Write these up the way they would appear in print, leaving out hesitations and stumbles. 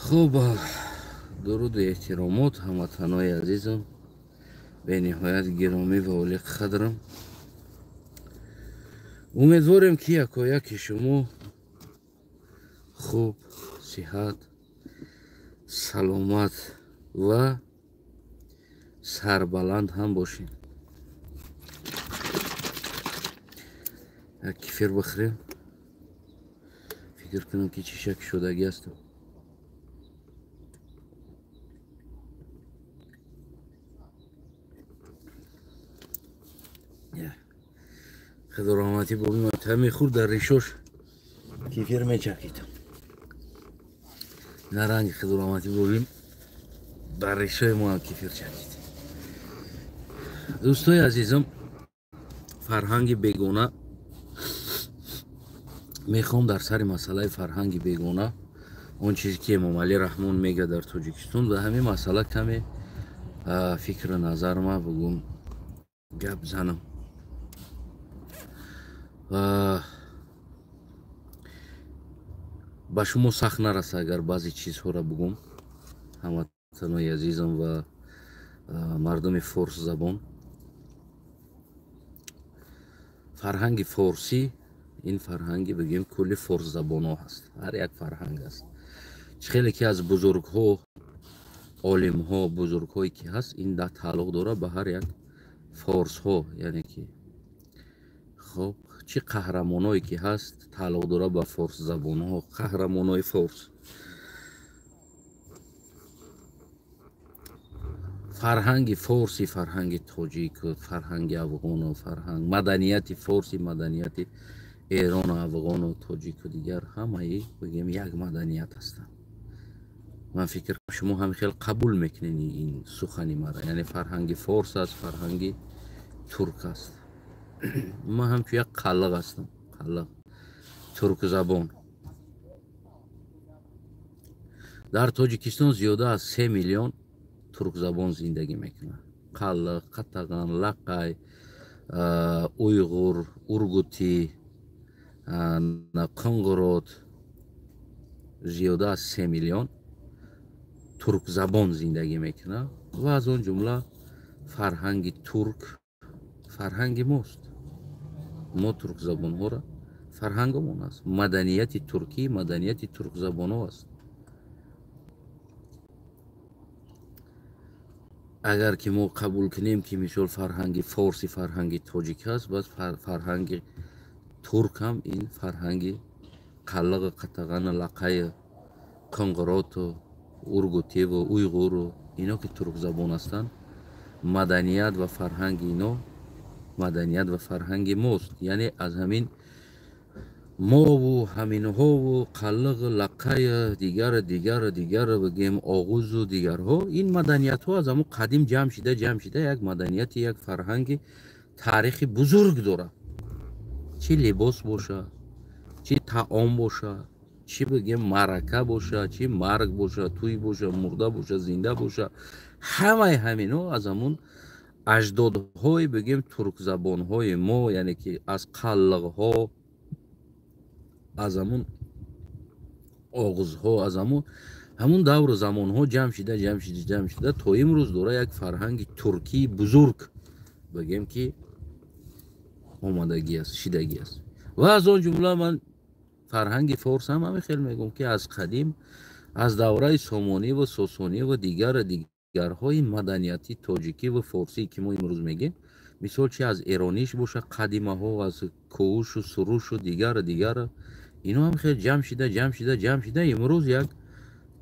Хуб, дуруду эҳтиромот ҳамватанои азизам, бениҳоят гиромӣ ва олиқадрам. Умедворем, ки якояки шумо хуб, сиҳат, саломат ва сарбаланд ҳам бошед. Як кефир бихӯрем, фикр кунам, ки чӣ шакл шудагӣ ҳастам. Худо раҳматӣ боби ман мехӯрд, дар решош кефир мечакидам. На ранги худо раҳматӣ бобим дар решои мо ҳам кефир чакид. Дӯстои азизам, фарҳанги бегона, мехоҳам дар сари масъалаи фарҳанги бегона, он чизе ки Эмомалӣ Раҳмон мега дар Тоҷикистон, ва ҳамин масъала каме фикру назар ма бугум, гап занам. Ба шумо сахт нараса, агар баъзе чизҳоро бугум, ҳамватанои азизам ва мардуми форсзабон. Фарҳанги форсӣ ин фарҳанги, бигӯем, кулли форсзабонҳо ҳаст, ҳар як фарҳанг аст. Чӣ хеле ки аз бузургҳо, олимҳо, бузургҳое ки ҳаст, ин тааллуқ дорад ба ҳар як форсҳо, яъне ки хоб, чӣ қаҳрамоное ки ҳаст, тааллуқ дорад ба форсзабонҳо, қаҳрамонои форс. Фарҳанги форсӣ, фарҳанги тоҷик, фарҳанги афғону фарҳанг, маданияти форсӣ, маданияти эрону афғону тоҷику дигар ҳамаи, бигем, як маданият ҳастанд. Ман фикр, шумо ҳам хел қабул мекунед ин сухани мара, яъне фарҳанги форс аст, фарҳанги турк аст. Ман ҳамчун як қаллиқ ҳастам, қаллиқ туркзабон. Дар Тоҷикистон зиёда аз 3 миллион туркзабон зиндагӣ мекунад. Қаллиқ, қатаған, лақай, уйғур, ургутӣ, қонгурот, зиёда аз 3 миллион туркзабон зиндагӣ мекунад ва аз он ҷумла фарҳанги турк фарҳанги мост. Мо туркзабонҳоро фарҳангомон аст. Маданияти туркӣ маданияти туркзабонҳо аст. Агар ки мо қабул кунем, ки мисол фарҳанги форсӣ фарҳанги тоҷик аст, баъд фарҳанги турк ҳам ин фарҳанги қаллиғу қатағану лақаю қонгуроту ургутиву уйғуру ино ки туркзабон ҳастанд, маданият ва фарҳанги ино маданият ва фарҳанги мост. Яъне аз ҳамин мову ҳаминҳову қаллиғу лақаю дигару дигару дигару, бигем, оғузу дигарҳо, ин маданиятҳо аз ҳамун қадим ҷамъ шида, ҷамъ шида як маданияти, як фарҳанги таърихи бузург дорад. Чӣ либос боша, чӣ таом боша, чӣ, бигем, маърака боша, чӣ марг боша, тӯй боша, мурда боша, зинда боша, ҳамаи ҳаминҳо аз ҳамун аҷдодҳои, бигем, туркзабонҳои мо, яъне ки аз қаллиғҳо, аз ҳамун оғузҳо, аз ҳамун давру замонҳо ҷамъ шида, ҷамъ шида, ҷамъ шида то имрӯз дора як фарҳанги туркии бузург, бигем, ки омадагӣ аст, шидагӣ аст. Ва аз он ҷумла ман фарҳанги форс ҳам ҳамин хел мегӯм, ки аз қадим, аз давраи сомонӣ ва сосонӣ ва дигару дигарҳои маданияти тоҷикӣ ва форсӣ, ки мо имрӯз мегем, мисол, чи аз эрониш боша, қадимаҳо, аз кӯушу сурушу дигару дигару, ино ҳам хел ҷамъ шида, ҷамъ шида, ҷамъ шида имрӯз як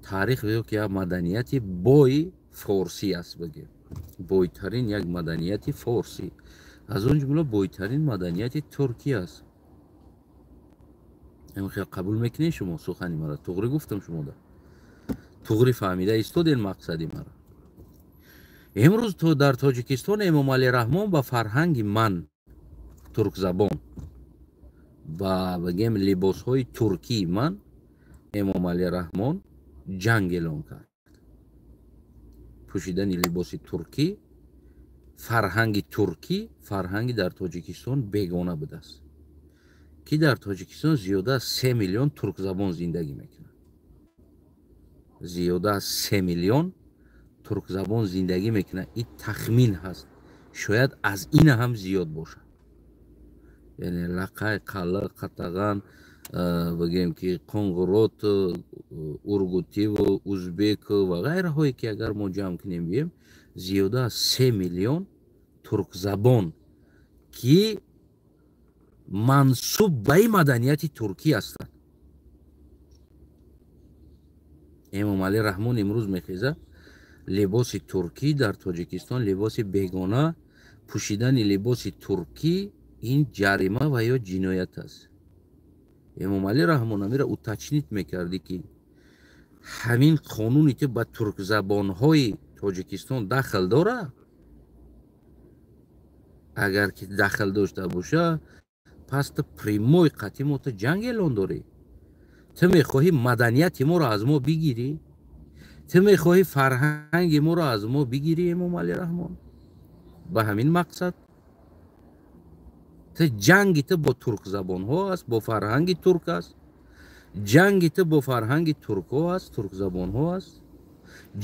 таърих ё ки як маданияти бои форсӣ аст, бигем, бойтарин як маданияти форсӣ, аз он ҷумла бойтарин маданияти туркӣ аст. Хел қабул мекунед шумо сухани мара? Туғри гуфтам шумода, туғри фаҳмида истоден мақсади мара. Имрӯз то дар Тоҷикистон Эмомалӣ Раҳмон ба фарҳанги ман туркзабон, ба, бигем, либосҳои туркии ман Эмомалӣ Раҳмон ҷанг эълон кард. Пӯшидани либоси туркӣ, фарҳанги туркӣ, фарҳанги дар Тоҷикистон бегона будааст, ки дар Тоҷикистон зиёда аз 3 миллион туркзабон зиндагӣ мекунад. Зиёда аз 3 миллион туркзабон зиндагӣ мекунад. Ин тахмин ҳаст, шояд аз ин ҳам зиёд бошад. Яъне лақай, қаллиқ, қатаған, бигем ки қоңғурот, ургутиву, узбеку ва ғайраҳое ки агар мо ҷамъ кунем бием, зиёда аз 3 миллион туркзабон ки мансуб ба ин маданияти туркӣ ҳастанд. Эмомалӣ Раҳмон имрӯз мехезад, либоси туркӣ дар Тоҷикистон либоси бегона, пӯшидани либоси туркӣ ин ҷарима ва ё ҷиноят аст. Эмомалӣ Раҳмон амира уточнит мекардӣ ки ҳамин қонуне ки ба туркзабонҳои Тоҷикистон дахл дорад, агар ки дахл дошта боша, пас ту прямой қатъи мо ту ҷанг эълон дорӣ. Ту мехоҳӣ маданияти моро аз мо бигирӣ, ту мехоҳӣ фарҳанги моро аз мо бигирӣ. Эмомалӣ Раҳмон ба ҳамин мақсад ту ҷанги ту бо туркзабонҳо аст, бо фарҳанги турк аст, ҷанги ту бо фарҳанги туркҳо аст, туркзабонҳо аст,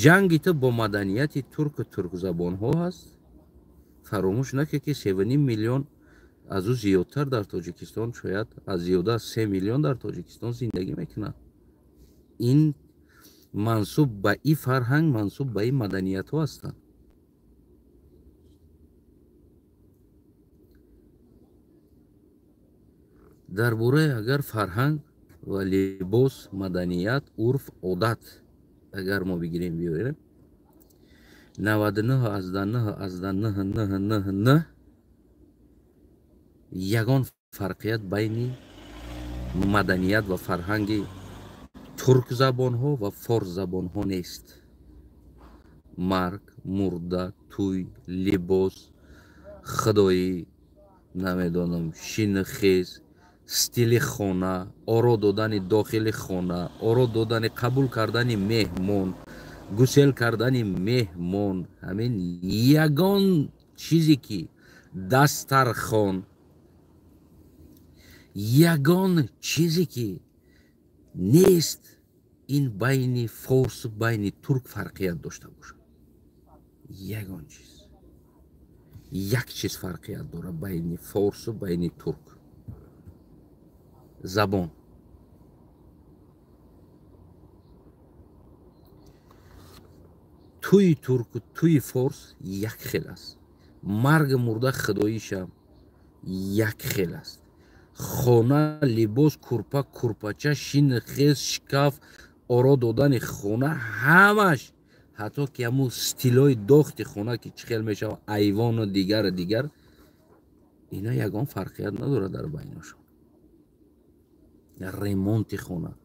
ҷанги ту бо маданияти турку туркзабонҳо аст. Фаромӯш накунед ки 3,5 миллион аз ӯ зиёдтар дар Тоҷикистон, шояд аз зиёда аз 3 миллион дар Тоҷикистон зиндагӣ мекунад. Ин мансуб ба ин фарҳанг, мансуб ба ин маданиятҳо ҳастанд. Дар бораи агар фарҳанг ва либос, маданият, урф, одат агар мо бигирем биёрем, 99,9,999 ягон фарқият байни маданият ва фарҳанги туркзабонҳо ва форсзабонҳо нест. Марг, мурда, тӯй, либос, худоӣ, намедонам, шинихез, стили хона, оро додани дохили хона, оро додани қабул кардани меҳмон, гусел кардани меҳмон, ҳамин ягон чизе ки дастархон, ягон чизе ки нест, ин байни форс, байни турк фарқият дошта бошад. Ягон чиз, як чиз фарқият дорад байни форсу байни турк: забон. Тӯи турку тӯи форс як хел аст, марги мурда худоишам як хел аст. Хона, либос, курпа, курпача, шинихез, шкаф, оро додани хона, ҳамаш, ҳатто ки ҳамун стилои дохти хона ки чӣ хел мешавад, айвону дигару дигар, ина ягон фарқият надорад дар байнашон. Ремонти хона,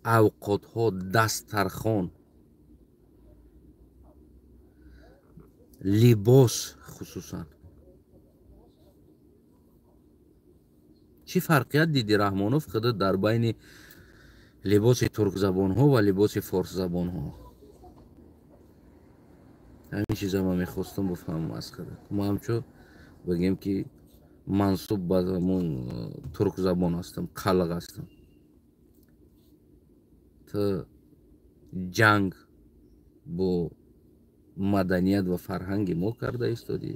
авқотҳо, дастархон, либос хусусан. Чӣ фарқият диди Раҳмонов худо дар байни либоси туркзабонҳо ва либоси форсзабонҳо? Ҳамин чиза ман мехостам бифаҳмам аз худо. Ма ҳамчун бигем ки мансуб ба ҳамун туркзабон ҳастам, қалиқ ҳастам. Ту ҷанг бо маданият ва фарҳанги мо карда истодӣ.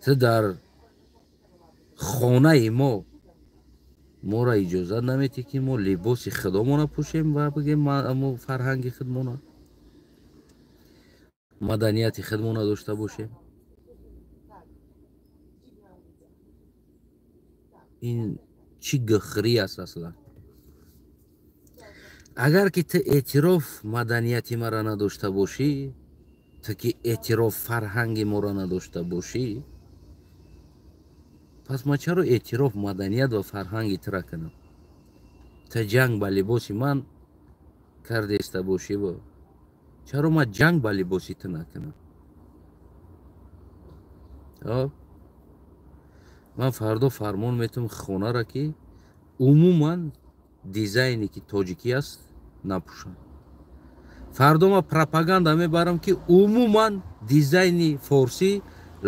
Ту дар хонаи мо моро иҷозат наметӣ ки мо либоси худомона пӯшем ва бигем мо фарҳанги худмона, маданияти худмона дошта бошем. Ин чӣ гухрӣ аст аслан? Агар ки ту эътироф маданияти маро надошта бошӣ, ту ки эътироф фарҳанги моро надошта бошӣ, пас ман чаро эътироф маданият ва фарҳанги тура кунам? Ту ҷанг ба либоси ман кардеста бошӣ, чаро ман ҷанг ба либоси ту накунам? Ман фардо фармон метавам хонара ки умуман дизайне ки тоҷикӣ аст напӯшам. Фардо ман пропаганда мебарам ки умуман дизайни форсӣ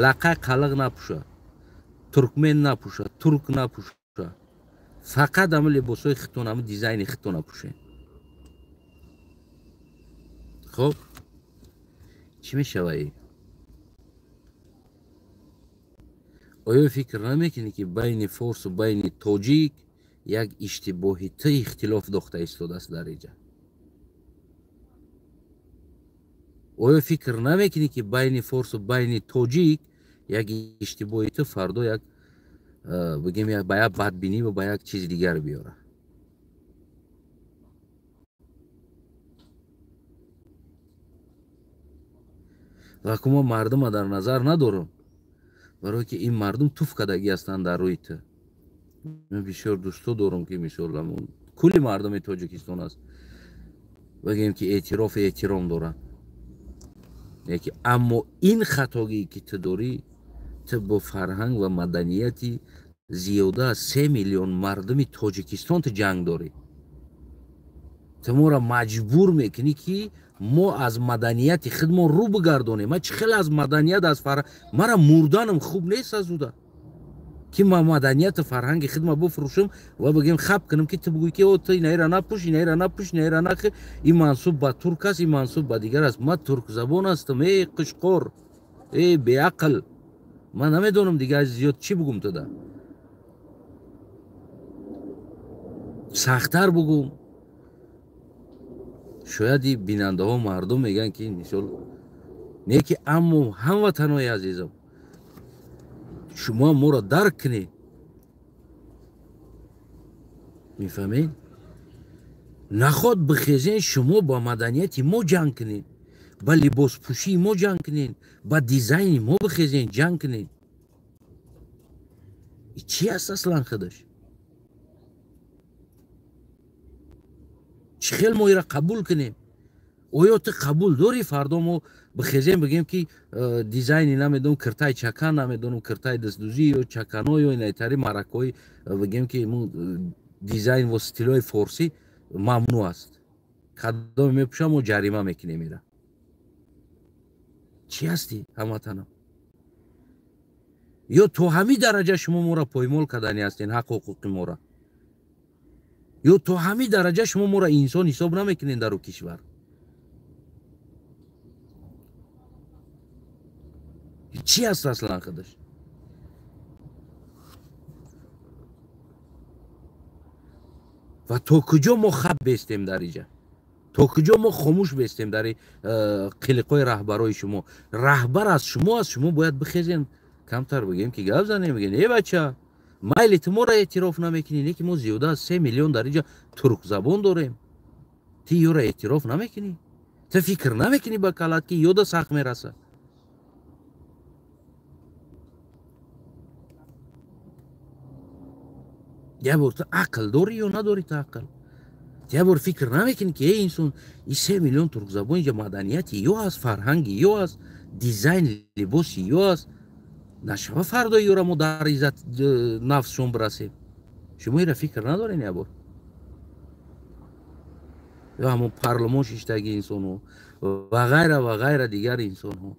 лақай қалиқ напӯша, туркмен напӯша, турк напӯша, фақат ҳама либосҳои хитон, ҳама дизайни хитон напӯшем. Хоб, чӣ мешавад? Оё фикр намекунӣ, ки байни форсу байни тоҷик як иштибоҳи ту ихтилоф дохта истодааст дар инҷа? Оё фикр намекунӣ, ки байни форсу байни тоҷик як иштибоҳи ту фардо як бигем ба як бадбинӣ ва ба як чизи дигар биёрад? Ва ку мо мардума дар назар надорам, барое ки ин мардум туф кардагӣ ҳастанд дар рӯи ту. Ман бисёр дӯсто дорам, ки мисол кулли мардуми Тоҷикистон аст, бигем ки эътироф эҳтиром доранд, лекин аммо ин хатогие ки ту дорӣ, ту бо фарҳанг ва маданияти зиёда аз 3 миллион мардуми Тоҷикистон ту ҷанг дорӣ. Ту моро маҷбур мекунӣ, ки мо аз маданияти худмон рӯ бигардонем. Ман чӣ хеле аз маданият, аз фарҳанг, мара мурданам хуб нест аз уда, ки ман маданияту фарҳанги худма бифурӯшам ва бигем хаб кунам, ки ту бигӯӣ, ки о ту инаира напӯш, инаира напӯш, инаира нахӯр, ин мансуб ба турк аст, ин мансуб ба дигар аст. Ман туркзабон ҳастам, эй қушқор, эй беақл. Ман намедонам дигар зиёд чӣ бигӯм туда. Сахттар бигӯм. Шояд и бинандаҳо мардум мегӯянд, ки мисол не, ки аммо ҳамватанои азизам, шумо моро дарк кунед. Мефаҳмед? Наход бихезен шумо ба маданияти мо ҷанг кунед, ба либоспӯшии мо ҷанг кунед, ба дизайни мо бихезен ҷанг кунед. Чӣ аст аслан худаш? Чӣ хел мо ира қабул кунем? Оё ту қабул дорӣ фардо мо бихезем бигем, ки дизайни намедонам киртаи чакан, намедонам киртаи дастдӯзӣ ё чакано ё инайтари маракҳои бигем ки дизайн ва стилҳои форсӣ мамнӯъ аст, кадоме мепӯшам мо ҷарима мекунем ира? Чӣ ҳастӣ, ҳамватанам? Ё то ҳамин дараҷа шумо моро поймол кардани ҳастен, ҳаққу ҳуқуқи моро? Ё то ҳамин дараҷа шумо моро инсон ҳисоб намекунед дар ӯ кишвар? Чӣ аст аслан худаш? Ва то куҷо мо хаб бестем дар иҷа? То куҷо мо хомӯш бестем дар қилиқҳои раҳбарои шумо? Раҳбар аз шумо аст, шумо бояд бихезем, камтар бигем, ки гап занем, бигем: э бача, майли ту моро эътироф намекунӣ, не ки мо зиёда аз 3 миллион дар инҷа туркзабон дорем, ту ёро эътироф намекунӣ, ту фикр намекунӣ ба калат, ки ёда сахт мерасад. Як бор ту ақл дорӣ ё надорӣ? Ту ақл як бор фикр намекунӣ, ки эй инсон, ин 3 миллион туркзабон инҷа маданияти ё аст, фарҳанги ё аст, дизайн либоси ё аст, нашава фардо ёра мо дар иззат нафсшон бирасем. Шумо ира фикр надорен як бор? Ё ҳамон парлумон шиштаги инсонҳо ва ғайра ва ғайра дигар инсонҳо,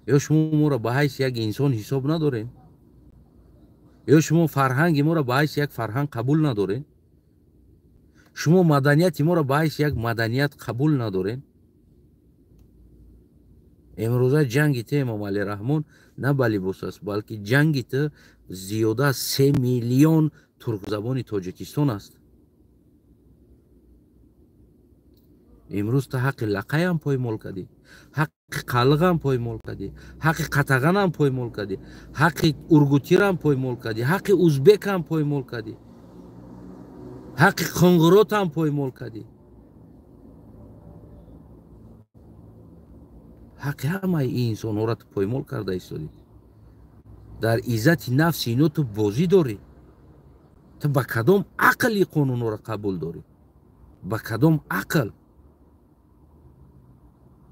ё шумо моро ба ҳайси як инсон ҳисоб надорен? Ё шумо фарҳанги моро ба ҳайси як фарҳанг қабул надорен? Шумо маданияти моро ба ҳайси як маданият қабул надорен? Имрӯза ҷанги ту, Эмомалӣ Раҳмон, на ба либос аст, балки ҷанги ту зиёда аз 3 миллион туркзабони Тоҷикистон аст. Имрӯз ту ҳаққи лақаям поймол кардӣ, ҳаққи қалғам поймол кардӣ, ҳаққи қатағанам поймол кардӣ, ҳаққи ургутирам поймол кардӣ, ҳаққи узбекам поймол кардӣ, ҳаққи қонгуротам поймол кардӣ, ҳаққи ҳамаи ин инсонҳоро ту поймол карда истодӣ. Дар иззати нафси ино ту бозӣ дорӣ. Ту ба кадом ақл ин қонунҳоро қабул дорӣ? Ба кадом ақл?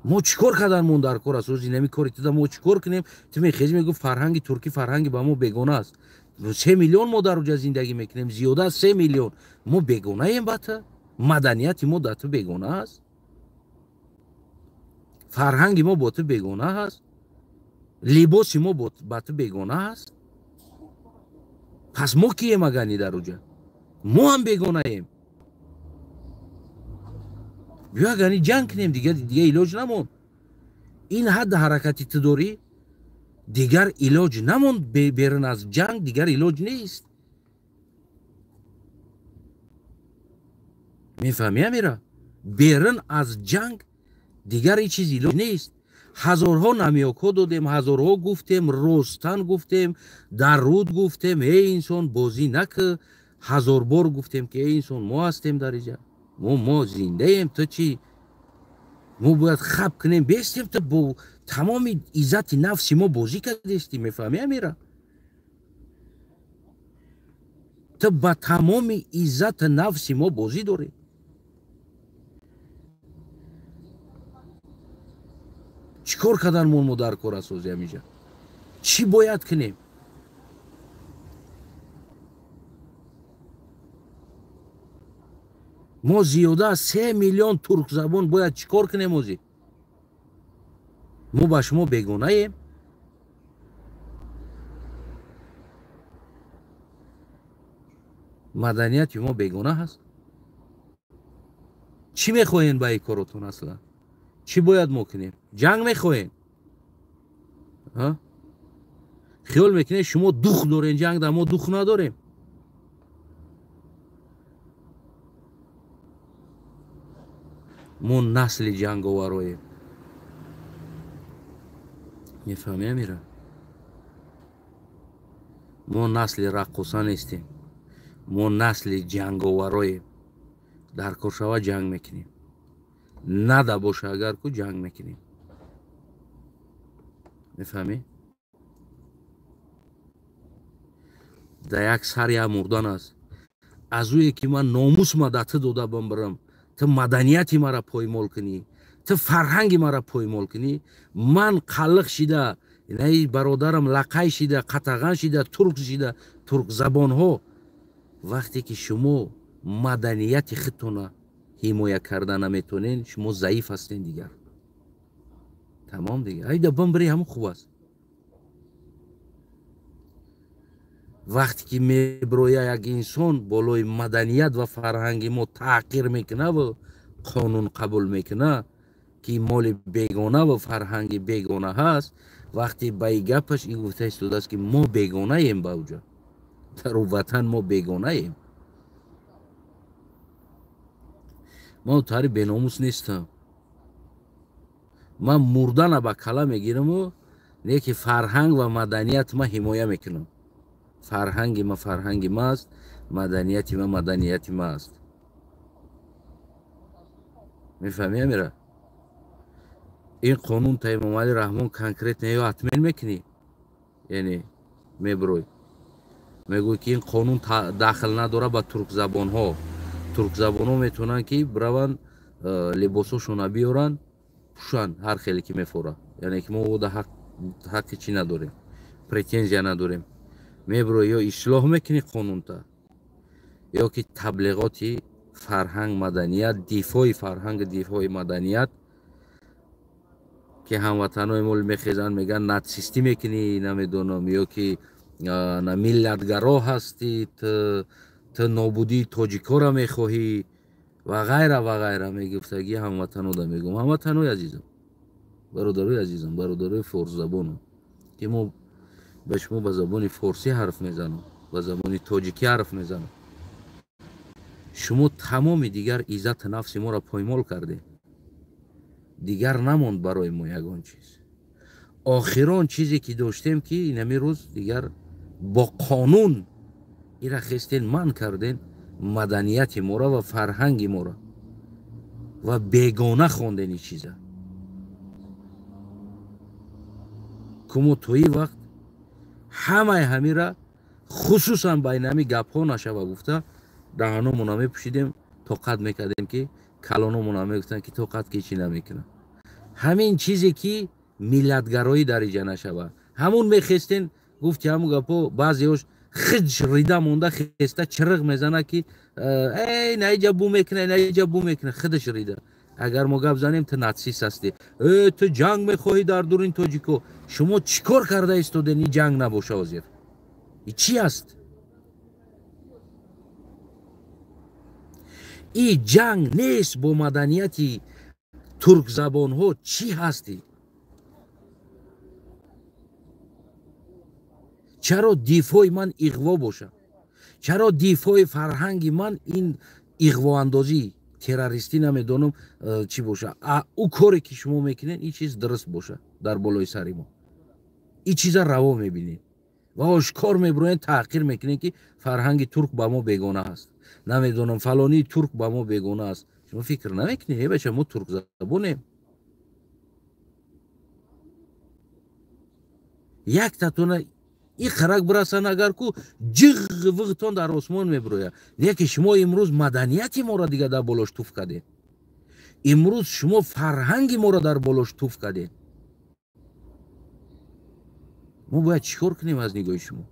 Мо чӣ кор карданмон дар кор аст? Ози нами кори туда мо чӣ кор кунем? Ту мехези, мегӯ фарҳанги туркӣ фарҳанги ба мо бегона аст. 3 миллион мо дар уҷа зиндагӣ мекунем, зиёда аз 3 миллион. Мо бегонаем ба ту? Маданияти мо дар ту бегона аст? Фарҳанги мо бо ту бегона аст? Либоси мо ба ту бегона аст? Пас мо кием агани дар уҷа? Мо ҳам бегонаем. Биё агани ҷанг кунем, дигар илоҷ намонд. Ин ҳадд ҳаракати ту дорӣ, дигар илоҷ намонд, берун аз ҷанг дигар илоҷ нест. Мефаҳмӣ амира? Берун аз ҷанг дигар ҳеҷ чиз илоҷ нест. Ҳазорҳо намёкҳо додем, ҳазорҳо гуфтем, ростан гуфтем, дар руд гуфтем, эй инсон бозӣ накӣ. Ҳазор бор гуфтем ки эй инсон, мо ҳастем дар иҷа, мо зиндаем, ту чӣ? Мо бояд хаб кунем, бестем, ту бо тамоми иззати нафси мо бозӣ кардестӣ. Мефаҳмӣ амира? Ту ба тамоми иззати нафси мо бозӣ дорӣ. Чӣ кор кардан мо дар кор асози ҳамиҷа? Чӣ бояд кунем? Мо зиёда аз 3 миллион туркзабон бояд чӣ кор кунем? Ози мо ба шумо бегонаем. Маданияти мо бегона ҳаст. Чӣ мехоҳем ба ин коротон аслан? Чӣ бояд мо кунем? Ҷанг мехоҳем? Хиёл мекунед шумо дух дорем, ҷанг да мо дух надорем. Мо насли ҷанговароем. Мефаҳмӣ амира? Мо насли раққоса нестем, мо насли ҷанговароем. Дар кор шава ҷанг мекунем, нада боша агар ку ҷанг мекунем. Мефаҳмӣ? Да як сар як мурдан аст. Аз ӯе ки ман номус ма да ту дода бамбарам, ту маданияти мара поймол кунӣ, ту фарҳанги мара поймол кунӣ, ман қаллиқ шида, инаи бародарам лақай шида, қатаған шида, турк шида, туркзабонҳо. Вақте ки шумо маданияти худтона ҳимоя карда наметонен, шумо заиф ҳастен дигар. Тамом дигар. Айда бамбари ҳамон хуб аст. Вақте ки меброя як инсон болои маданият ва фарҳанги мо таъқир мекуна ва қонун қабул мекуна, ки моли бегона ва фарҳанги бегона ҳаст, вақте ба и гапаш ин гуфта истодааст, ки мо бегонаем ба уҷа, дар ватан мо бегонаем. Ман тари беномус нестам. Ман мурдана ба кала мегираму, не ки фарҳанг ва маданият ма ҳимоя мекунам. Фарҳанги ма фарҳанги ма аст, маданияти ма маданияти ма аст. Мефаҳмӣ амира? Ин қонун та Эмомалӣ Раҳмон конкретно ё атмен мекунӣ, яъне меброй, мегӯй ки ин қонун дахл надора ба туркзабонҳо. Туркзабонҳо метавонанд ки бираванд либосҳошонро биёранд, пӯшанд ҳар хеле ки мефора. Яъне ки мо ода ҳаққи чӣ надорем, претензия надорем. Меброй ё ислоҳ мекунӣ қонунта, ё ки таблиғоти фарҳанг, маданият, дифои фарҳанг, дифои маданият, ки ҳамватанои мо мехезанд, мегӯянд натсистӣ мекунӣ, намедонам, ё ки миллатгаро ҳастӣ, ту нобудии тоҷикоро мехоҳӣ ва ғайра ва ғайра. Мегуфтагӣ ҳамватанода мегӯм, ҳамватанои азизам, бародарои азизам, бародарои форсзабонам, ки мо ба шумо ба забони форсӣ ҳарф мезанам, ба забони тоҷикӣ ҳарф мезанам. Шумо тамоми дигар иззати нафси моро поймол кардед, дигар намонд барои мо ягон чиз. Охирон чизе ки доштем, ки инами рӯз дигар бо қонун ира хестен ман карден маданияти моро ва фарҳанги моро ва бегона хонден ин чиза. Ку мо то ин вақт ҳамаи ҳамира, хусусан ба инами гапҳо нашава гуфта, даҳаномона мепӯшидем, тоқат мекардем, ки калономона мегуфтанд, ки тоқат ки чӣ намекунад. Ҳамин чизе ки миллатгароӣ дар иҷа нашава, ҳамун мехестен, гуфти ҳамун гапҳо, баъзеҳош хидж рида монда хеста чириқ мезана, ки эй наиҷа бу мекуна, наиҷа бу мекуна, хидш рида. Агар мо гап занем, ту натсист ҳастӣ, ту ҷанг мехоҳӣ дар дурин тоҷико. Шумо чӣ кор карда истоден? Ин ҷанг набоша ҳозир, и чӣ аст? И ҷанг нест бо маданияти туркзабонҳо, чӣ ҳастӣ? Чаро дифои ман иғво бошад? Чаро дифои фарҳанги ман ин иғвоандозӣ, террористӣ намедонам чӣ бошад? Ӯ коре ки шумо мекунед, ин чиз дуруст бошад дар болои сари мо. Ин чиза раво мебинед ва ошкор мебуроед, таҳқир мекунед, ки фарҳанги турк ба мо бегона аст, намедонам фалонии турк ба мо бегона аст. Шумо фикр намекунед, э бача, мо туркзабонем. Яктатона и харак бирасан, агар ку ҷиғ виғтон дар осмон мебурояд. Не ки шумо имрӯз маданияти моро дига дар болош туф кардед, имрӯз шумо фарҳанги моро дар болош туф кардед. Мо бояд чӣ кор кунем аз нигоҳи шумо?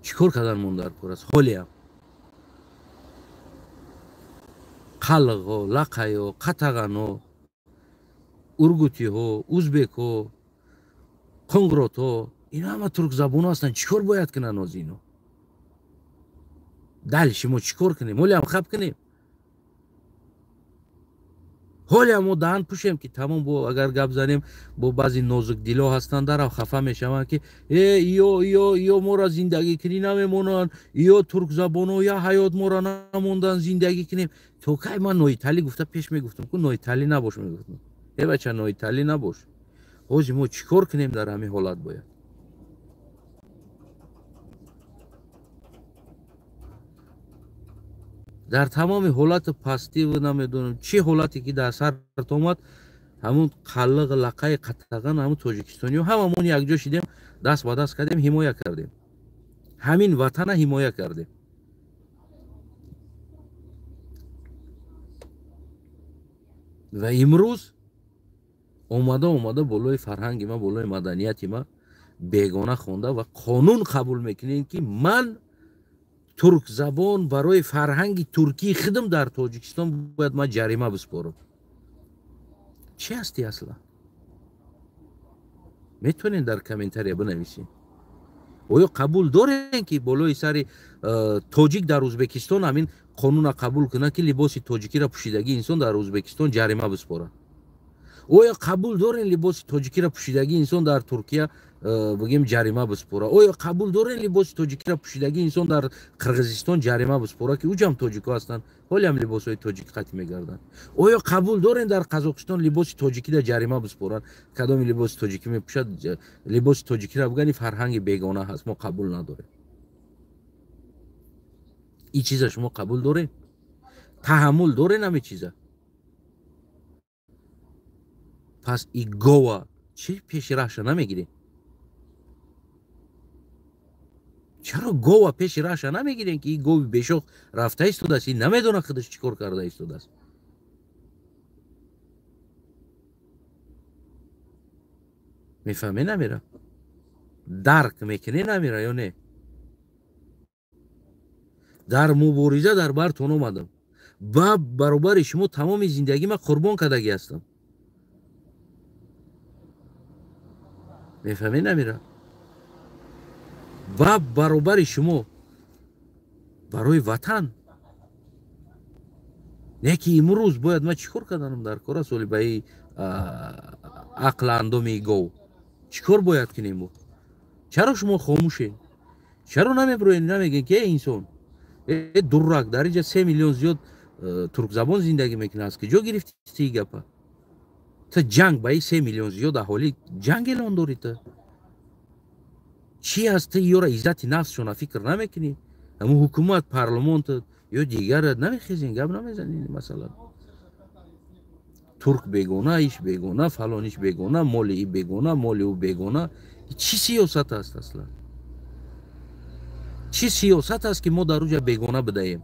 Чӣ кор карданмон дар кор аст? Ҳолиам қалғо, лақайо, қатағано, ургутиҳо, узбекҳо, қонгротҳо, ино ҳама туркзабонҳо ҳастанд. Чӣ кор бояд кунанд оз ино? Дальше мо чӣ кор кунем? Ҳолиам хаб кунем? Ҳолиам мо даҳан пӯшем, ки тамом, бо агар гап занем, бо баъзе нозукдило ҳастанд, дарав хафа мешаванд, ки э ё ё ё моро зиндагӣ кунӣ намемонанд, ё туркзабонҳо я ҳаёт моро намондан зиндагӣ кунем. То кай ман ноиталӣ гуфта пеш мегуфтам, ку ноиталӣ набош мегуфтам. Э бача, ноиталӣ набош. Ҳозир мо чӣ кор кунем дар ҳамин ҳолат бояд? Дар тамоми ҳолати пастиву намедонам чӣ ҳолате ки дар сарат омад, ҳамун қаллиқ, лақаи қатаған, ҳамун тоҷикистониё ҳамамон якҷо шидем, даст ба даст кардем, ҳимоя кардем, ҳамин ватана ҳимоя кардем. Ва имрӯз омада омада болои фарҳанги ма, болои маданияти ма бегона хонда ва қонун қабул мекунем, ки ман туркзабон барои фарҳанги туркии худам дар Тоҷикистон бояд ман ҷарима биспорам. Чӣ ҳастӣ асла? Метавонед дар комментария бинависед. Оё қабул дорем, ки болои сари тоҷик дар Ӯзбекистон ҳамин қонуна қабул кунад, ки либоси тоҷикиро пӯшидагии инсон дар Ӯзбекистон ҷарима биспорад? Оё қабул дорем либоси тоҷикиро пӯшидагии инсон дар Туркия бигем ҷарима биспора? Оё қабул дорем либоси тоҷикиро пӯшидагии инсон дар Қирғизистон ҷарима биспора, ки уҷам тоҷико ҳастанд, ҳолиам либосҳои тоҷик қатъ мегарданд? Оё қабул дорем дар Қазоқистон либоси тоҷикида ҷарима биспоранд? Кадоми либоси тоҷикӣ мепӯшад, либоси тоҷикиро бигани фарҳанги бегона ҳаст, мо қабул надорем. Ин чиза шумо қабул дорем? Таҳаммул дорем ҳамин чиза? Пас и гова чӣ пеши раҳша намегирем? Чаро гова пеши раҳша намегирем, ки и гови бешох рафта истодааст, и намедонад худаш чӣ кор карда истодааст? Мефаҳме намера? Дарк мекунӣ намера ё не? Дар мубориза дар бартон омадам, ба баробари шумо тамоми зиндагӣ ман қурбон кардагӣ ҳастам. Мефаҳмӣ намера? Ба баробари шумо барои ватан. Не ки имрӯз бояд ман чӣ кор карданам дар кор аст? Оли ба и ақл андоми гов чӣ кор бояд кунем мо? Чаро шумо хомӯшед? Чаро намебироед, намегӯед, ки э инсон, э дуррак, дар инҷа 3 миллион зиёд туркзабон зиндагӣ мекунад, аз куҷо гирифтӣ ин гапа? Та ҷанг ба ин 3 миллион зиёд аҳолӣ ҷанг эълон дорӣ та? Чӣ ҳаст? Ту ёра иззати нафсшона фикр намекунӣ? Ҳамун ҳукумат, парлумонт ё дигар намехезен, гап намезанӣ масалан. Турк бегона, иш бегона, фалониш бегона, моли и бегона, моли ӯ бегона. Чӣ сиёсат аст аслан? Чӣ сиёсат аст, ки мо дар уҷа бегона бидаем?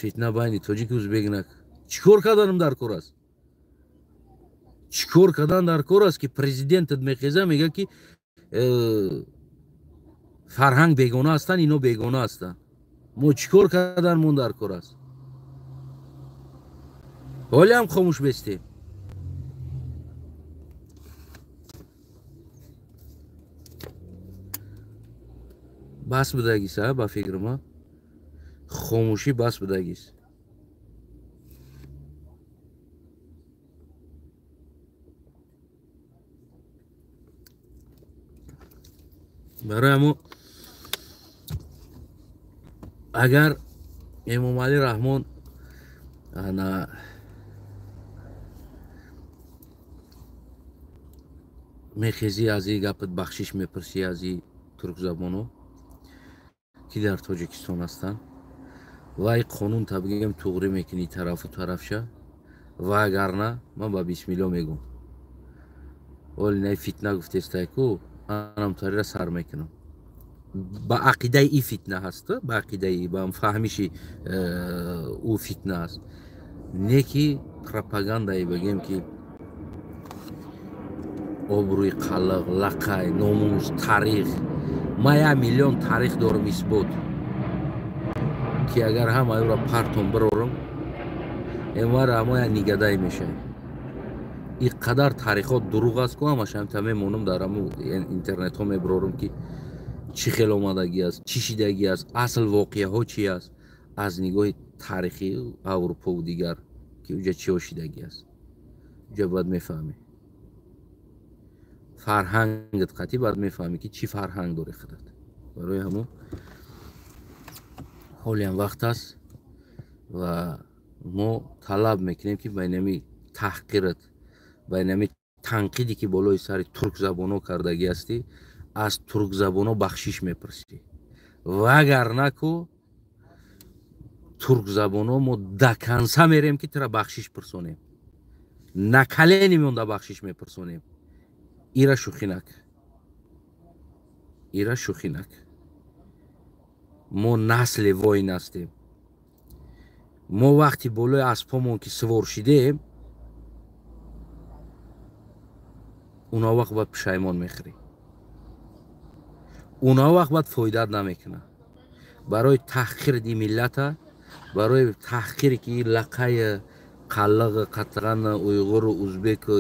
Фитна байни тоҷик узбек нак. Чӣ кор карданам дар кор аст? Чӣ кор кардан дар кор аст, ки президентат мехеза, мега, ки фарҳанг бегона ҳастанд, ино бегона ҳастанд. Мо чӣ кор карданмон дар кор аст? Ҳолиам хомӯш бестем. Бас будагис, а ба фикри ман хомӯшӣ бас будагис. Барои ҳамо агар Эмомалӣ Раҳмон ана мехезӣ, аз и гапат бахшиш мепурсӣ аз и туркзабоно ки дар Тоҷикистон ҳастанд, ва и қонун та бигем туғрӣ мекунӣ тарафу тарафша, ва агар на ман ба бисмилло мегӯм, оли най фитна гуфтестай ку, анам тарира сар мекунам. Ба ақидаи и фитна ҳаст, ба ақидаи ба фаҳмиши ӯ фитна аст, не ки пропагандае бигем ки обрӯи қаллиқ, лақай, номус, таърих. Ман 1 миллион таърих дорам исбот, ки агар ҳама ӯро партом бирорам, эмара ҳама як нигадай мешавад. Ин қадар таърихот дурӯғ аст ку, ҳамаш ҳамта мемонам дар ҳамун интернетҳо мебирорам ки чӣ хел омадагӣ аст, чӣ шидагӣ аст, асл воқеаҳо чи аст аз нигоҳи таърихи Аврупову дигар, ки уҷа чиҳо шидагӣ аст. Уҷа бояд мефаҳмӣ фарҳангат қатъӣ, бояд мефаҳмӣ ки чӣ фарҳанг дорӣ худат. Барои ҳамун ҳолиам вақт аст ва мо талаб мекунем ки байнами таҳқират, байнами танқиде ки болои сари туркзабоно кардагӣ ҳастӣ, аз туркзабоно бахшиш мепурсӣ. Ва агар наку туркзабоно мо до конца мерем ки тура бахшиш пурсонем, на колени монда бахшиш мепурсонем. Ира шӯхӣ нак, ира шӯхӣ нак. Мо насли воин ҳастем. Мо вақти болои аспомон ки сувор шидем, уна вақт бояд пушаймон мехӯрӣ, уна вақт бояд фоидат намекунад. Барои таҳқири ди миллата, барои таҳқире ки лақаи қаллиғ, қатған, уйғуру, узбеку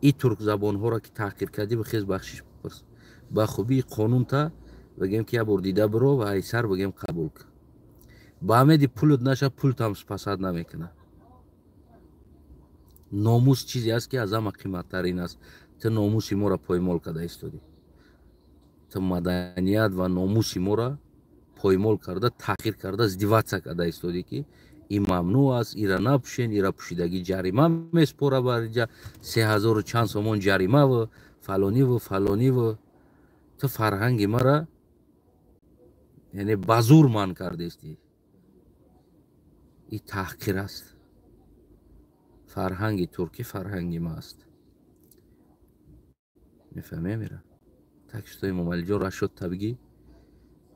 и туркзабонҳоро ки таҳқир кардӣ, бихез бахшиш бипурс. Ба хубии қонунта бигем ки як бор дида биро ва айсар бигем қабул кун. Ба амеди пулут наша, пултам спасад намекунад. Номус чизе аст ки аз ҳама қиматтарин аст. Ту номуси моро поймол карда истодӣ. Ту маданият ва номуси моро поймол карда, таҳқир карда, издеваться карда истодӣ ки ин мамнӯъ аст, ира напӯшен, ира пӯшидагӣ ҷарима меспора, бариҷа 3000 чанд сомон ҷаримаву фалониву фалониву. Ту фарҳанги мара яъне ба зур манъ кардестӣ. Ин таҳқир аст. Фарҳанги туркӣ фарҳанги ма аст. Мефаҳмӣ амира? Так что Эмомалиҷон рашод табигӣ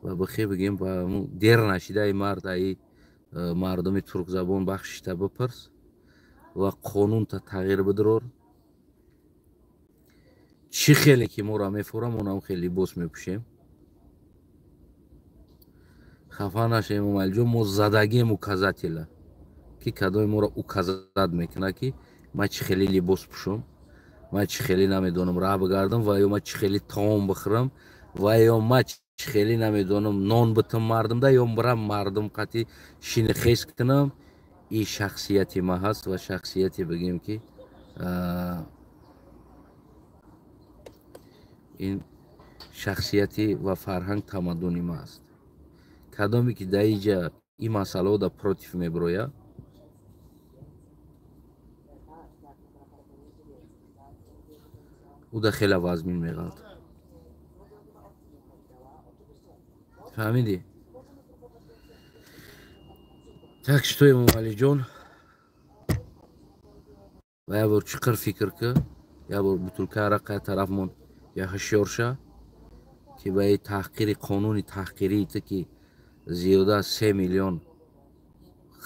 ва бихе бигем ба дер нашидаи мард аи мардуми туркзабон бахшишта бипурс ва қонунта тағйир бидирор. Чӣ хеле ки моро мефурам, онам хеле либос мепӯшем. Хафа наша Эмомалиҷон, мо задагием указателя ки кадоми моро указат мекунад ки ман чӣ хеле либос пӯшам, ман чӣ хеле намедонам раҳ бигардам, ва ё ман чӣ хеле таом бихӯрам, ва ё ман чӣ хеле намедонам нон битам мардумда, ё бирам мардум қатъи шини хез кунам. Ин шахсияти ма ҳаст ва шахсияте бигем ки ин шахсияти ва фарҳанг тамаддуни ма аст. Кадоме ки дар инҷа ин масъалаҳо да против мебирояд, ӯ да хеле вазмин меғалт. Фаҳмидӣ? Так что Эмомалиҷон, ва як бор чиқир фикр ки, як бор бутулка арақа тарафмон я ҳушёр ша ки ба ин таҳқири қонуни таҳқирии ту ки зиёда аз 3 миллион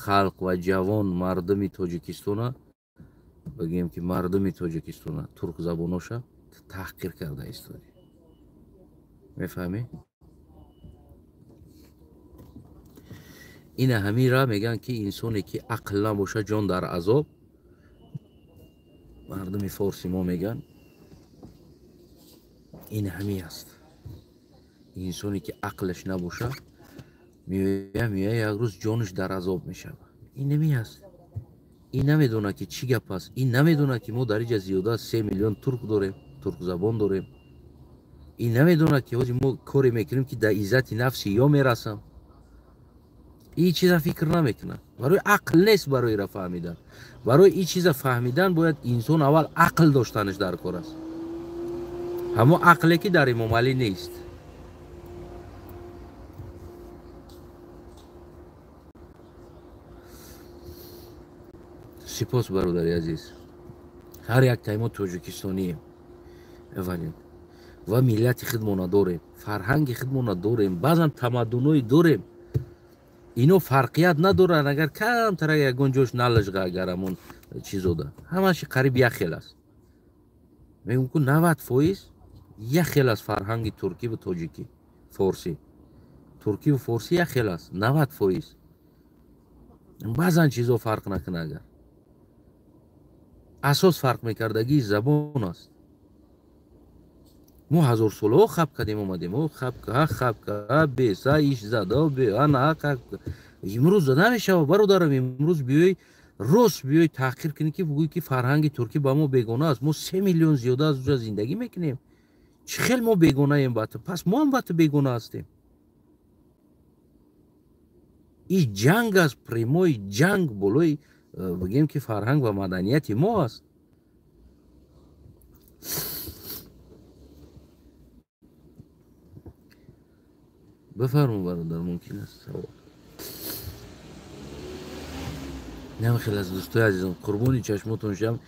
халқ ва ҷавон мардуми Тоҷикистона, бигем ки мардуми Тоҷикистона туркзабоноша таҳқир карда истодӣ. Мефаҳмӣ? Ина ҳамира мегӯянд, ки инсоне ки ақл набошад, ҷон дар азоб. Мардуми форси мо мегӯянд ин ҳами аст. Инсоне ки ақлаш набошад, меоя як рӯз ҷонаш дар азоб мешавад. Ин нами аст. Ин намедонад, ки чӣ гап аст. Ин намедонад, ки мо дар инҷа зиёда аз 3 миллион турк дорем, туркзабон дорем. Ин намедонад, ки ҳозир мо коре мекунем, ки дар иззати нафси ё мерасам. Ин чиза фикр намекунад. Барои ақл нест барои ра фаҳмидан. Барои ин чиза фаҳмидан бояд инсон аввал ақл доштанаш дар кор аст. Ҳамо ақле ки дар Эмомалӣ нест. Сипос, бародари азиз. Ҳар яктаи мо тоҷикистонием аввалин ва миллати худмона дорем, фарҳанги худмона дорем, баъзан тамаддуное дорем. Ино фарқият надоранд, агар камтара ягон ҷош налажға, агар ҳамон чизода ҳамаши қариб як хел аст. Мегӯм ку 90% як хел аст фарҳанги туркӣ ва тоҷикӣ, форсӣ. Туркӣ ва форсӣ як хел аст, 90%. Баъзан чизо фарқ накунад, агар асос фарқ мекардагии забон аст. Мо ҳазорсолаҳо хаб кардем, омадем, о хаб ка, хаб ка, бе, са, иш зад, о бе, ана, хаб ка. Имрӯз намешавад, бародарам, имрӯз биёй рост биёй таҳқир кунӣ, ки бигӯй, ки фарҳанги туркӣ ба мо бегона аст. Мо 3 миллион зиёда аз уҷа зиндагӣ мекунем. Чӣ хел мо бегонаем ба ту? Пас мо ҳам ба ту бегона ҳастем. Ин ҷанг аст, прямой ҷанг болои бигем, ки фарҳанг ва маданияти мо аст. Бифармо, бародар, мумкин аст савол. Хеле аз дӯстои азизам, қурбони чашмотон шавам,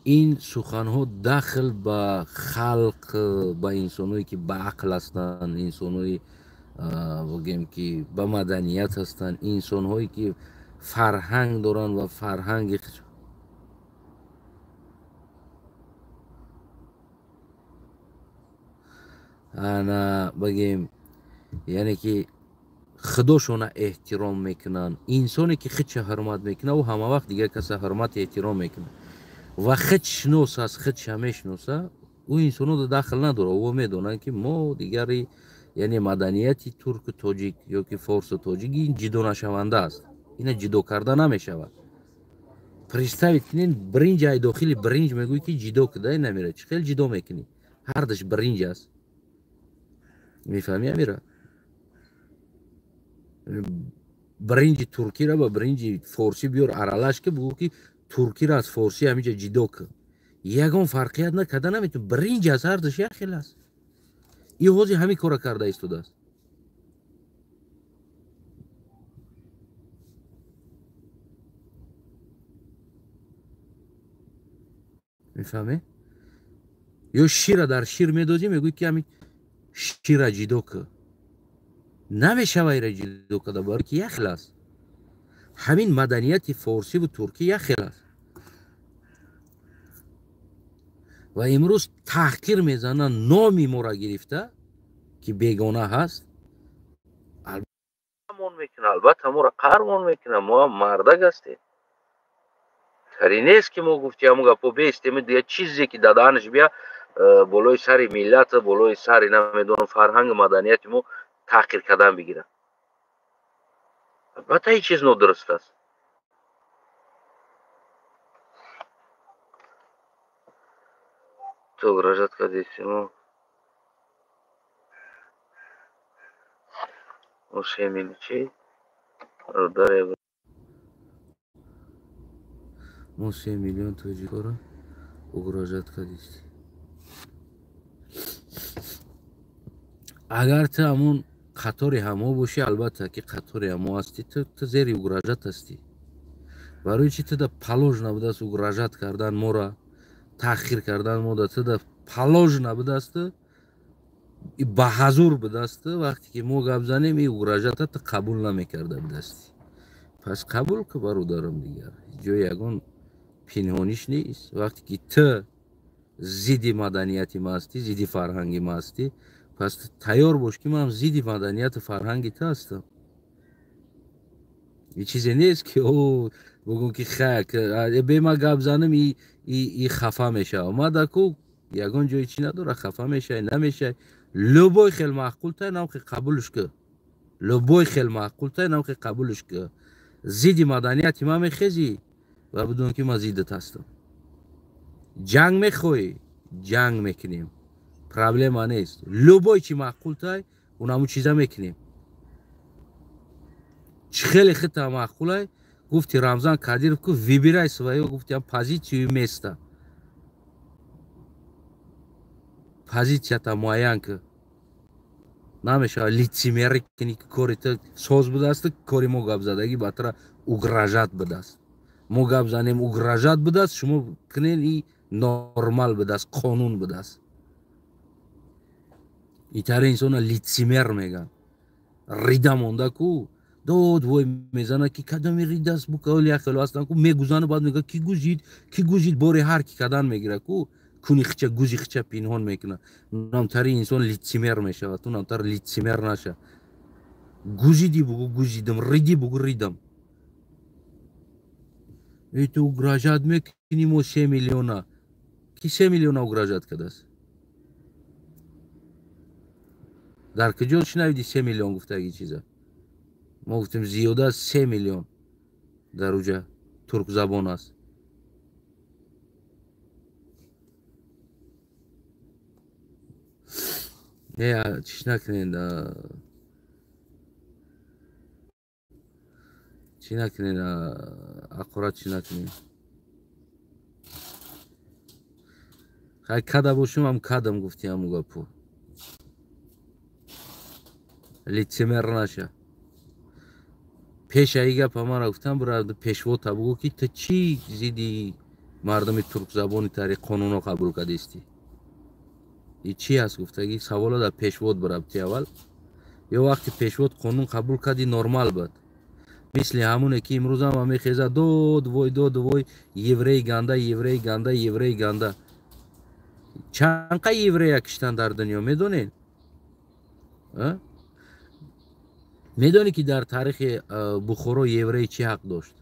ин суханҳо дахл ба халқ, ба инсоное ки ба ақл ҳастанд, инсонои бигем ки ба маданият ҳастанд, инсонҳое ки фарҳанг доранд ва фарҳанги ана бигем, яъне ки худошона эҳтиром мекунанд. Инсоне ки худша ҳурмат мекунад, ӯ ҳама вақт дигар каса ҳурмат эҳтиром мекунад ва худшинос аст, худша мешиноса, ӯ инсонро дахл надорад. Ӯ медонанд, ки мо дигари, яъне маданияти турку тоҷик ё ки форсу тоҷик ин ҷидонашаванда аст. Ина ҷидо карда намешавад. Представить кунед, биринҷ ай дохили биринҷ мегӯӣ, ки ҷидо куда намера. Чӣ хел ҷидо мекунӣ? Ҳардаш биринҷ аст. Мефаҳмӣ, Амира? Биринҷи туркиро ба биринҷи форсӣ биёр, аралаш ки, бугӯ, ки туркиро аз форсӣ ҳаминҷа ҷидо кун. Ягон фарқият накарда наметавон. Биринҷ аст, ҳардаш як хел аст. И ҳозир ҳамин кора карда истодааст. Мефаҳмед? Ё шира дар шир медозӣ, мегӯӣ, ки ҳамин шира ҷидо кун. Намешава ира ҷидо карда, барои ки як хел аст. Ҳамин маданияти форсиву туркӣ як хел аст. Ва имрӯз таҳқир мезананд номи моро гирифта, ки бегона ҳаст. Албатта моро қаҳрмон мекунад, мо ҳам мардак ҳастем. Тари нест, ки мо гуфти ҳамон гапо бестем, дигар чизе ки дадаанаш бия болои сари миллат, болои сари намедонам фарҳангу маданияти мо таҳқир кардан бигирад. Албатта ҳеҷ чиз нодуруст аст. Ту угрожать кардисимо. Мо чи? Бародаре, мо 3 миллион тоҷикоро угрожать кардистӣ. Агар ту ҳамон қатори ҳамо бошӣ, албатта ки қатори ҳамо ҳастӣ, ту зери угрожать ҳастӣ. Барои чи туда положено будааст угрожать кардан моро, таҳқир кардан мода, туда положено будааст, ба ҳазур будааст, вақте ки мо гап занем, и угрожать а ту қабул намекарда будастӣ. Пас қабул ку, бародарам, дигар ҷои ягон пинҳониш нест. Вақте ки ту зидди маданияти ма ҳастӣ, зидди фарҳанги ма ҳастӣ, пас тайёр бош, ки ман зидди маданияту фарҳанги ту ҳастам. И чизе нест ки о бугум ки хак бе ма гап занам и хафа мешава. Ма даку ягон ҷои чӣ надора, хафа мешавӣ намешавӣ. Любой хел маъқултай намхи қабулш ки. Любой хел маъқултай намхи қабулш ки. Зидди маданияти ма мехезӣ ва бидон ки ма зиддат ҳастам. Ҷанг мехоҳӣ, ҷанг мекунем. Проблема нест. Любой чи маъқултай, унаму чиза мекунем. Чӣ хеле хита маъқулай, гуфти Рамзан Кадиров ку выбирай свою, гуфти позицию место. Позицията муайян ки. Намешава лицемерӣ кунӣ ки кори ту соз будааст, кори мо гапзадагӣ ба тура угрожать будааст. Мо гап занем угрожать будааст, шумо кунен и нормал будааст, қонун будааст. Итаре инсона лицемер меган. Рида монда ку дод вой мезана ки кадоми ридаст букаоли яхело ҳастан ку мегузана, баъд мега ки гузид, ки гузид, бори ҳар ки кадан мегира ку куни хича гузи хича пинҳон мекуна. Намтари инсон лицемер мешавад, ту намтар лицемер наша. Гузиди бугу гузидам, риди бугу ридам. Эй ту угрожать мекунӣ мо 3 миллиона. Ки 3 миллиона угрожать кадаст? Дар куҷо шунавиди 3 миллион гуфтаги чиза? Мо гуфтем зиёда аз 3 миллион дар уҷа туркзабон аст. Не, чиш накунед, чӣ накунед, ақурат чӣ накунед. Хай када бошум, ам кадам гуфти ҳаму гапу. Лицемер наша. Пеша и гапа мара гуфтам, бира пешвота бугу ки ту чӣ зидди мардуми туркзабони тари қонунро қабул кардистӣ? И чӣ ҳаст гуфтаги? Савола дар пешвод бирабти аввал. Ё вақти пешвод қонун қабул кардӣ нормал буд. Мисли ҳамоне ки имрӯз ҳама мехезад дод вой, дод вой, еврей ганда, еврей ганда, еврей ганда. Чанд қа еврея киштан дар дунё медонед? Медонӣ ки дар таърихи Бухоро еврей чӣ ҳақ дошт?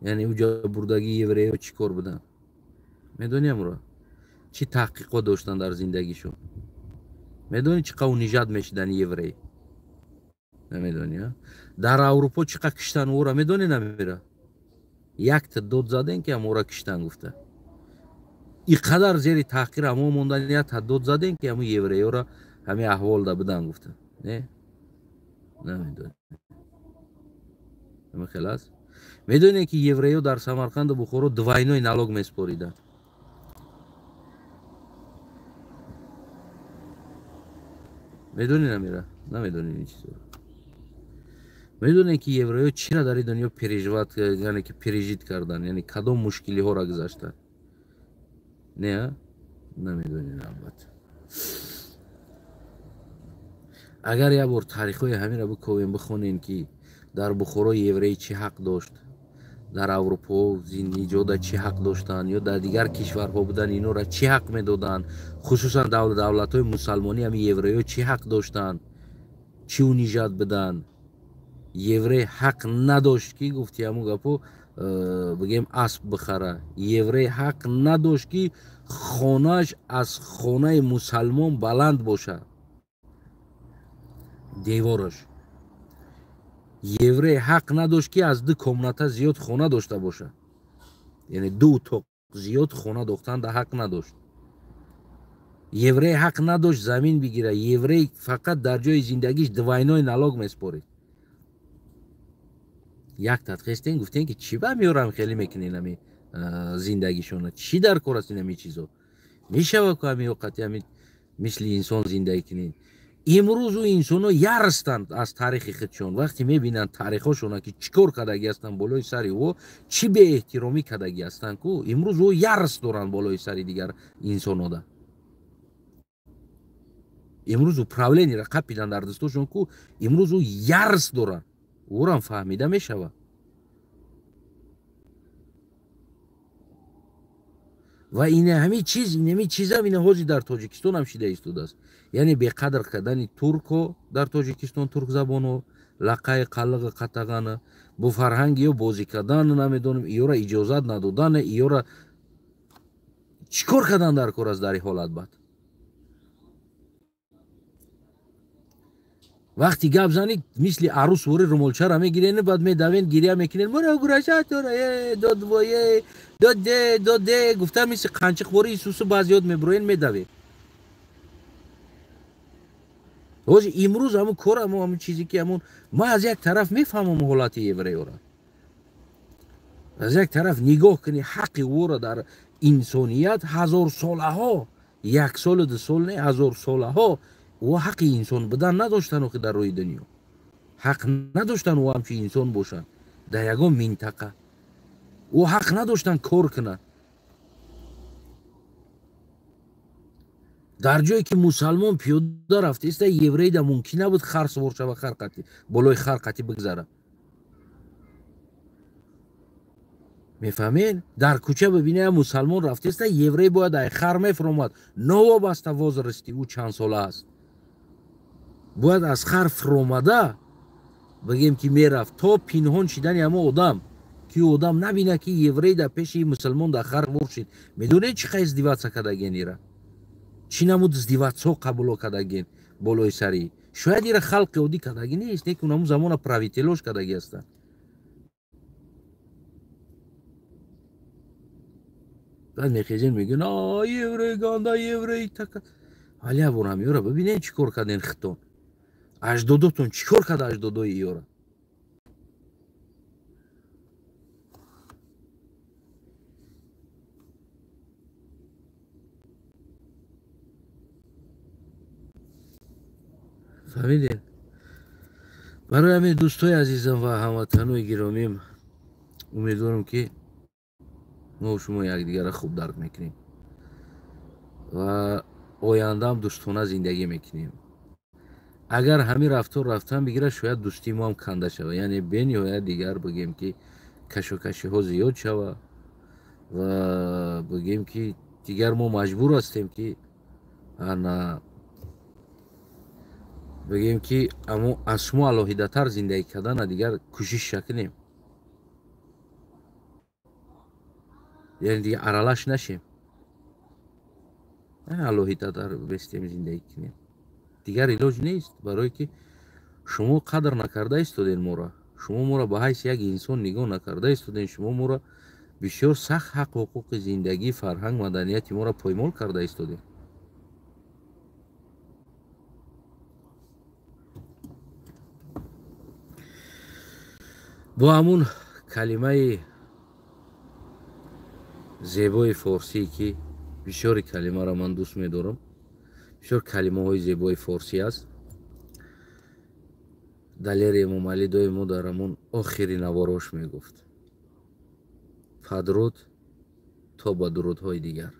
Яъне уҷо бурдагии евреё чӣ кор буданд? Медонӣ амро? Чӣ таҳқиқот доштанд дар зиндагишон? Медонӣ чӣ қа унижат мешиданд еврей? Намедонӣ, а? Дар Аврупо чӣ қа киштан ӯра медонӣ намера? Якта дод заден ки ҳам ӯра киштан гуфта. И қадар зери таҳқир ҳамо мондан, якта дод заден ки ҳамо евреёра ҳамин аҳволда будан гуфта. Не? Намедонӣ. Ҳамин хел аст? Медонед ки евреё дар Самарқанду Бухоро двойной налог меспориданд? Медонӣ намера? Намедонӣ ин чизро. Медонед ки евреё чиро дар ин дунё переживат, яъне ки пережит кардан, яъне кадом мушкилиҳоро гузаштанд? Не, а? Намедонед албатта. Агар як бор таърихҳои ҳаминро биковем, бихонем ки дар Бухоро еврей чӣ ҳақ дошт, дар Аврупо зиниҷода чӣ ҳақ доштанд, ё дар дигар кишварҳо будан инора чӣ ҳақ медоданд, хусусан давлатҳои мусалмонӣ ҳами евреё чӣ ҳақ доштанд, чӣ унижат буданд. Еврей ҳақ надошт ки гуфти ҳамун гапо бигем асп бихара. Еврей ҳақ надошт ки хонааш аз хонаи мусалмон баланд бошад, девораш. Еврей ҳақ надошт ки аз 2 комната зиёд хона дошта бошад, яъне 2 утоқ зиёд хона дохтанда ҳақ надошт. Еврей ҳақ надошт замин бигира. Еврей фақат дар ҷои зиндагиш двойной налог меспорид. Як тадхестен гуфтен ки чӣ ба меорам хеле мекунен ами зиндагишона, чӣ дар кор аст ин ами чизо? Мешава ку ами оқати ами мисли инсон зиндагӣ кунен. Имрӯз ӯ инсонҳо ярстанд аз таърихи худшон. Вақте мебинанд таърихҳошона ки чӣ кор кардагӣ ҳастанд болои сари ӯ, чӣ беэҳтиромӣ кардагӣ ҳастанд ку, имрӯз ӯ ярс доранд болои сари дигар инсонода. Имрӯз управлениеро қапиданд дар дастошон ку, имрӯз ӯ ярс доранд. Ӯрам фаҳмида мешавад. Ва ин ҳамин чиз, ин ҳамин чизам ин ҳозир дар Тоҷикистон ҳам шида истодааст. Яъне беқадр кардани турко дар Тоҷикистон, туркзабонҳо, лақаи қаллиғи қатағана, бо фарҳанги ё бозӣ кардан, намедонам, иёра иҷозат надодан, иёра чӣ кор кардан дар кор аст дар ин ҳолат? Бад вақти гап занӣ, мисли арӯс вори румолчара мегирен, баъд медавен, гиря мекунен, мура гурашатора додвое доде доде гуфта, мисли қанчиқ вори исусу баъзиёт мебуроен, медавед. Ҳозир имрӯз ҳамун кор, ҳамун чизе ки ҳамун ман аз як тараф мефаҳмам ҳолати евреёра, аз як тараф нигоҳ кунӣ, ҳаққи ӯро дар инсоният ҳазорсолаҳо, як солу ду сол не, ҳазорсолаҳо ӯ ҳаққи инсон будан надоштанд, охи дар рӯи дунё ҳақ надоштанд ӯ ҳамчун инсон бошанд дар ягон минтақа, ӯ ҳақ надоштанд кор кунанд. Дар ҷое ки мусалмон пиёда рафтаиста, еврейда мумкин набуд хар сувор шава, хар қатӣ болои хар қатӣ бигзара. Мефаҳмед? Дар кӯча бибине мусалмон рафтаиста, еврей бояд ай хар мефуромад, новобаста возрасти ӯ чанд сола аст, бояд аз хар фуромада бигем ки мерафт то пинҳон шидани ҳамо одам, ки одам набина ки еврей дар пеши мусалмон дар хар вор шид. Медонед чӣ қадр издиватса кардаген ира? Чӣ намуд издиватсо қабуло кардаген болои сари? Шояд ира халқи оддӣ кардаги нест, лекин ҳамун замона правителош кардаги ҳастанд. Баъд мехезен, мегӯян а еврей ганда, еврей така. Вале аборам ёра бибинед чӣ кор карден хитон, аҷдодотон чӣ кор карда, аҷдодои ёра. Фаҳмидед? Барои ҳамин, дӯстои азизам ва ҳамватанои гиромим, умедворам ки мо шумо якдигарро хуб дарк мекунем ва ояндаам дӯстона зиндагӣ мекунем. Агар ҳамин рафтор рафтан бигирад, шояд дӯстии мо ҳам канда шавад, яъне бениҳоят дигар бигем ки кашокашиҳо зиёд шавад ва бигем ки дигар мо маҷбур ҳастем ки ана бигем ки амо аз шумо алоҳидатар зиндагӣ кардана дигар кӯшиш накунем, яъне дигар аралаш нашем, алоҳидатар бестем зиндагӣ кунем. Дигар илоҷ нест, барое ки шумо қадр накарда истоден моро, шумо моро ба ҳайси як инсон нигоҳ накарда истоден, шумо моро бисёр сахт ҳақ ҳуқуқи зиндагӣ, фарҳанг, маданияти моро поймол карда истодем. Бо ҳамун калимаи зебои форсӣ ки бисёри калимаро ман дӯст медорам, бисёр калимаҳои зебои форсӣ аст. Далери Эмомалӣ доимо дар ҳамун охири наворош мегуфт: падруд то ба дурудҳои дигар.